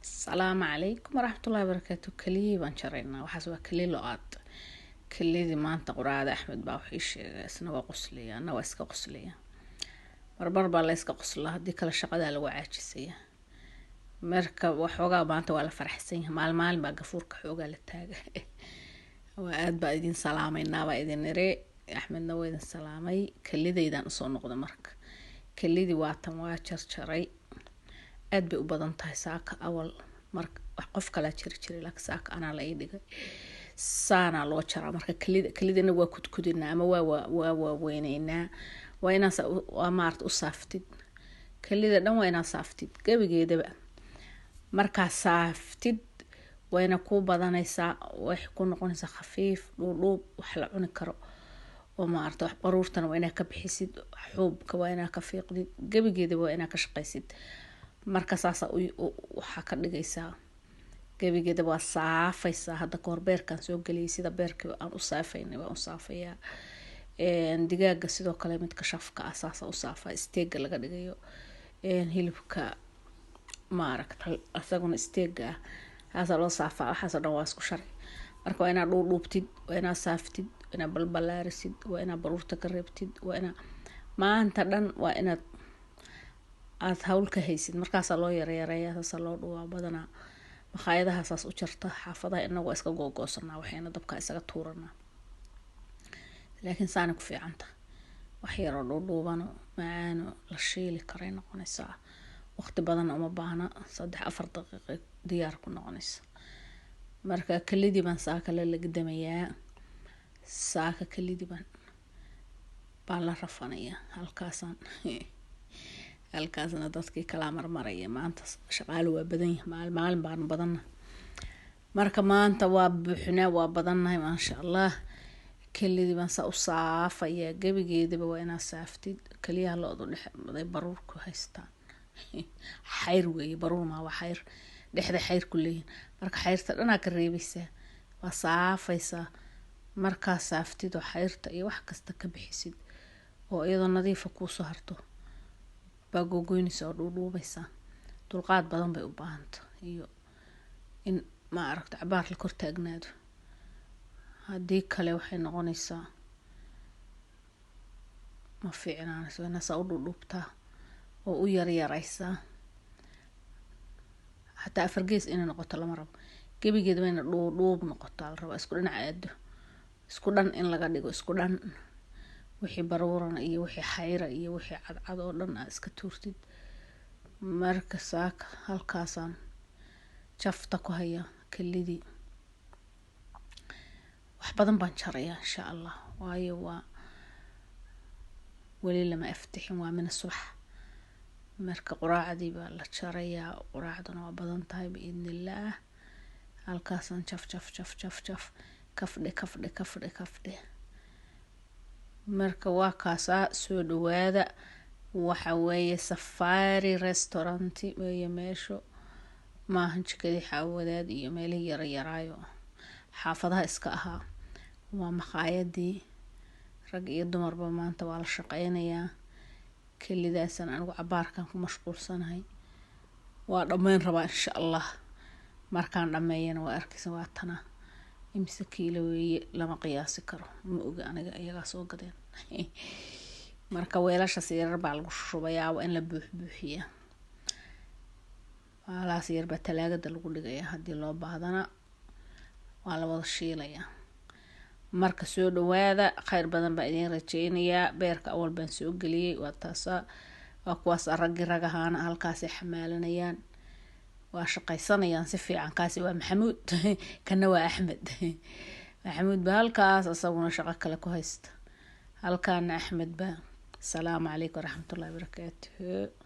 Asalaamu calaykum waraxmatullahi wabarakaatu. Keliyii baan jaraynaa. Waxaas waa keli lo-aad. Kelidii maanta quraacda Axmed baa wax ii sheegay, isna waa qoslaya, anna waa iska qoslaya. Marmar baa la iska qoslaa, haddii kale shaqadaa lagu caajisaya. Marka waxoogaa maanta waa la faraxsan yahay, maalin maalin baa gafuurka xoogaa la taaga. Waa aad baa idin salaamaynaa baa idin nire, Axmedna waa idin salaamay. Kelidaydaan usoo noqda. Marka kelidii waatan, waa jarjaray, aad bay u badan tahay. Saaka awal mar qof kalaa jiri jiray, laakiin saaka anaa la ii dhigay. Saanaa loo jaraa. Marka kelida, kelidana waa kudkudinaa ama waa waaweyneynaa. Waa inaa waa maarata u saaftid kelida dhan, waa inaa saaftid gebigeedaba. Markaa saaftid wayna ku badanaysaa, waxay ku noqonaysaa khafiif, dhuudhuub, wax la cuni karo. Oo maarata wax baruurtana waa inaa ka bixisid, xuubka waa inaa ka fiiqdid, gebigeedaba waa inaa ka shaqaysid. Marka saasa waxaa ka dhigaysaa, gebigeeda waa saafaysaa. Hadda kahor beerkaan soo geliyay, sida beerka aan u saafaynay waan u saafayaa. Digaaga sidoo kale, midka shafka ah saasa u saafaa, steak-ga laga dhigayo. Hilibka maaragta isaguna steak-ga ah saasaa loo saafaa. Waxaasoo dhan waa isku sharci. Marka waa inaad dhuudhuubtid, waa inaad saaftid, waa inaad balbalaarisid, waa inaad baruurta ka reebtid, waa inaa maanta dhan waa inaad aada hawl ka haysid. Markaasaa loo yareyareeya, saasaa loo dhuwaa. Badanaa makhaayadaha saas u jarta, xaafadaha inagu waa iska googoosanaa, waxayna dabka isaga tuuranaa, laakiin saanay ku fiicanta. Wax yaroo dhuudhuubano, macaano, la shiili karay noqonaysaa. Waqti badanna uma baahna, 3-4 daqiiqa diyaar ku noqonaysa. Marka kelidii baan saaka la lagdamayaa. Saaka kelidii baan la rafanayaa. Halkaasaan halkaasna dadkii kalaa marmaraya. Maanta shaqaalo waa badan yahay, maalin maalin baanu badanna. Marka maanta waa buuxnaa, waa badannahay, maasha Allah. Kelidii baan saa u saafayaa. Gebigeedaba waa inaa saaftid. Keliyaha lo-du dhexday baruur ku haystaan, xayr weeye, baruur maa, waa xayr, dhexda xayr ku leeyihin. Marka xayrta dhanaa ka reebaysaa, waa saafaysaa. Markaa saaftid oo xayrta iyo wax kasta ka bixisid oo iyadoo nadiifa kuusoo harto, baa googoynaysa oo dhuudhuubaysaa. Dulqaad badan bay u baahanta iyo in ma aragto cabaar la kor taagnaado. Haddii kale waxay noqonaysaa ma fiicnaanayso. Waa inaa saa u dhuudhuubtaa oo u yaryaraysaa. Xataa afar gees inay noqoto lama rabo. Gebigeeda waa ina dhuudhuub noqotaa la rabaa, isku dhinac aado, isku dhan in laga dhigo, isku dhan. Wixii baruurana iyo wixii xayra iyo wixii cadcad oo dhan aa iska tuurtid. Marka saaka halkaasaan jafta ku hayaa kelidii. Wax badan baan jarayaa insha Allah, waayo waa weli lama aftixin, waa mina subax. Marka quraacdii baa la jarayaa, quraacduna waa badan tahay biidni illaah. Halkaasaan jaf jaf jaf jaf jaf, kafdhe kafdhe kafdhe kafdhe. Marka waa kaasaa. Soo dhawaada. Waxa weeye Safari Restaurant weeye meesho, maahan jikadii xaawadaad iyo meelihii yaryaraayo xaafadaha iska ahaa. Waa makhaayadii, rag iyo dumarba maanta waa la shaqeynayaa. Kelidaasan anigu cabaarkan ku mashquulsanahay, waa dhammeyn rabaa insha Allah. Markaan dhameeyana waa arkaysa. Waa tana. Imise kiilo weeye lama qiyaasi karo, ma oga aniga, iyagaa soo gadeen. Marka weelashaas yarar baa lagu shubayaa, waa in la buuxbuuxiyaa. Baalahaas yar baa talaagada lagu dhigayaa, haddii loo baahdana waa la wada shiilayaa. Marka soo dhawaada, kheyr badan baa idiin rajeynayaa. Beerka awal baan soo geliyey, waa taasaa, waa kuwaas. Raggii rag ahaana halkaasay xamaalanayaan, waa shaqaysanayaan si fiican. Kaasi waa Maxamuud, kana waa Axmed. Maxamuud baa halkaas isaguna shaqo kale ku haysta, halkaana Axmed baa. Asalaamu calaykum waraxmatullahi wabarakaatuhu.